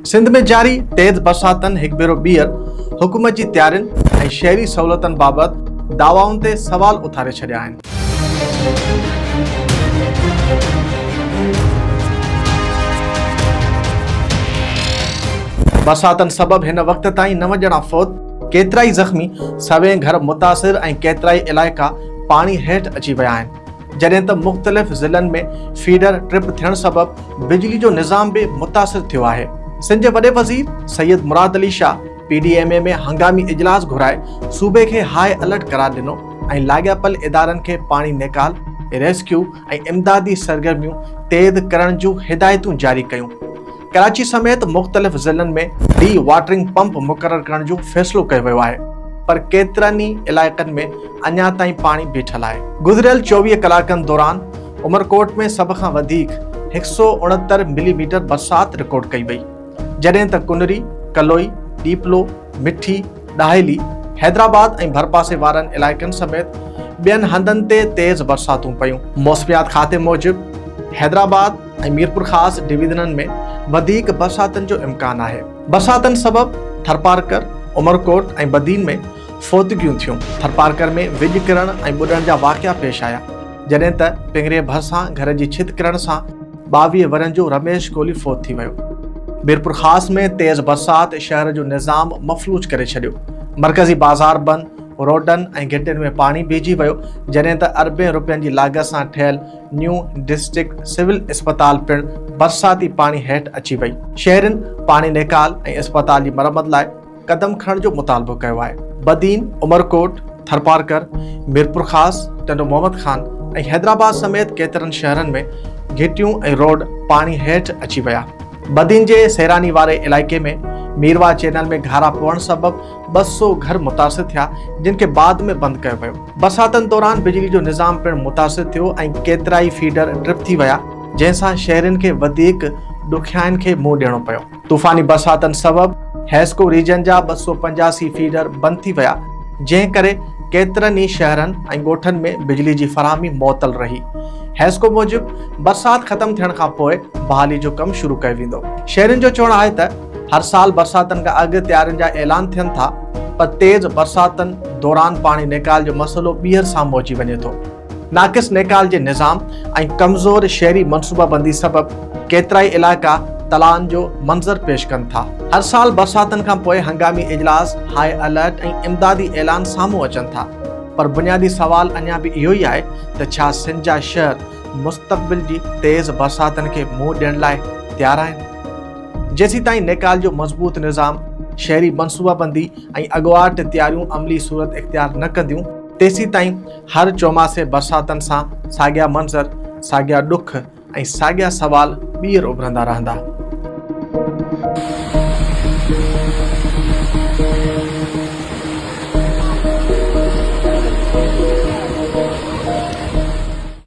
سنڌ ۾ جاري تيز برساتن هڪ ڀيرو ٻيهر حڪومت جي تيارين ۽ شهري سهولتن بابت دعوائن تي سوال اٿاري ڇڏيا آهن. برساتن سبب هن وقت تائين نو ڄڻا فوت، ڪيترائي زخمي، سوين گهر متاثر ۽ ڪيترائي علائقا پاڻي هيٺ اچي ويا آهن. جڏهن ته مختلف ضلعن ۾ فيڊر ٽرپ ٿيڻ سبب بجلي جو نظام به متاثر ٿيو آهي. سنڌ جي وڏي وزير Syed Murad Ali Shah P D M A ۾ هنگامي اجلاس گهرائي صوبي کي هاء الرٽ قرار ڏنو ۽ لاڳاپيل ادارن کي پاڻي نيڪال، ريسڪيو ۽ امدادي سرگرميون تيز ڪرڻ جون هدايتون جاري ڪيون. ڪراچي سميت مختلف ضلعن ۾ ڊي واٽرنگ پمپ مقرر ڪرڻ جو فيصلو ڪيو ويو آهي پر ڪيترن ئي علائقن ۾ اڃا تائين پاڻي بيٺل آهي. گذريل 24 ڪلاڪن دوران عمرڪوٽ ۾ سڀ کان وڌيڪ 169 ملي ميٽر برسات رڪارڊ ڪئي وئي، جڏهن ته ڪنري، ڪلوئي، ڏيپلو، مٺي، ڏاهلي، حيدرآباد ۽ ڀرپاسي وارن علائقن سميت ٻين هنڌن تي تيز برساتون پيون. موسميات کاتي موجب حيدرآباد ۽ ميرپورخاص ڊويزنن ۾ وڌيڪ برساتن جو امڪان آهي. برساتن سبب ٿرپارڪر، عمرڪوٽ ۽ بدين ۾ فوتگيون ٿيون. ٿرپارڪر ۾ وڄ ڪرڻ ۽ ٻڏڻ جا واقعا پيش آيا، جڏهن ته پنگري ڀرسان گهر جي ڇت ڪرڻ سان 22 ورهين جو رميش ڪولهي فوت ٿي ويو. ميرپورخاص ۾ تيز برسات شهر جو نظام مفلوج ڪري ڇڏيو. مرڪزي بازار بند، روڊن ۽ گهٽين ۾ پاڻي بيهجي ويو، جڏهن ته اربين رپين جي لاڳت سان ٺهيل نيو ڊسٽرڪٽ سول اسپتال پڻ برساتي پاڻي هيٺ اچي وئي. شهرين پاڻي نيڪال ۽ اسپتال جي مرمت لاء قدم کڻڻ جو مطالبو ڪيو آهي. بدين، عمرڪوٽ، ٿرپارڪر، ميرپورخاص، ٽنڊو محمد خان ۽ حيدرآباد سميت ڪيترن شهرن ۾ گهٽيون ۽ روڊ پاڻي هيٺ اچي ويا. بدين جي سيراني واري علائقي ۾ ميرواهه چينل ۾ گهارا پوڻ سبب 200 گهر متاثر ٿيا، جن کي بعد ۾ بند ڪيو ويو. برساتن دوران بجلي جو نظام پڻ متاثر ٿيو ۽ ڪيترائي فيڊر ٽرپ ٿي ويا، جنهن سان شهرين کي وڌيڪ ڏکيائين کي منهن ڏيڻو پيو. طوفاني برساتن سبب حيسڪو ريجن جا 285 فيڊر بند ٿي ويا، جنهن ڪري ڪيترن ئي شهرن ۽ ڳوٺن ۾ بجلي جي فراهمي معطل رهي. حيسڪو موجب برسات ختم ٿيڻ کانپوء بحالي جو ڪم شروع ڪيو ويندو. شهرين جو چوڻ آهي ته هر سال برساتن کان اڳ تيارين جا اعلان ٿين ٿا پر تيز برساتن دوران پاڻي نيڪال جو مسئلو ٻيهر سامهون اچي وڃي ٿو. ناقص نيڪال جي نظام ۽ ڪمزور شهري منصوبابندي سبب ڪيترائي علائقا تلائن جو منظر پيش ڪن ٿا. هر سال برساتن کان پوء هنگامي اجلاس، هاء الرٽ ۽ امدادي اعلان سامهون اچن ٿا پر بنيادي سوال اڃا به اهو ئي آهي ته ڇا سنڌ جا شهر مستقبل جي تيز برساتن کي منهن ڏيڻ لاء تيار آهن؟ جيسيتائين نيڪال جو مضبوط نظام، شهري منصوبابندي ۽ اڳواٽ تياريون عملي صورت اختيار نه ڪنديون، تيسيتائين هر چوماسي برساتن سان ساڳيا منظر، ساڳيا ڏک ۽ ساڳيا سوال ٻيهر اڀرندا رهندا.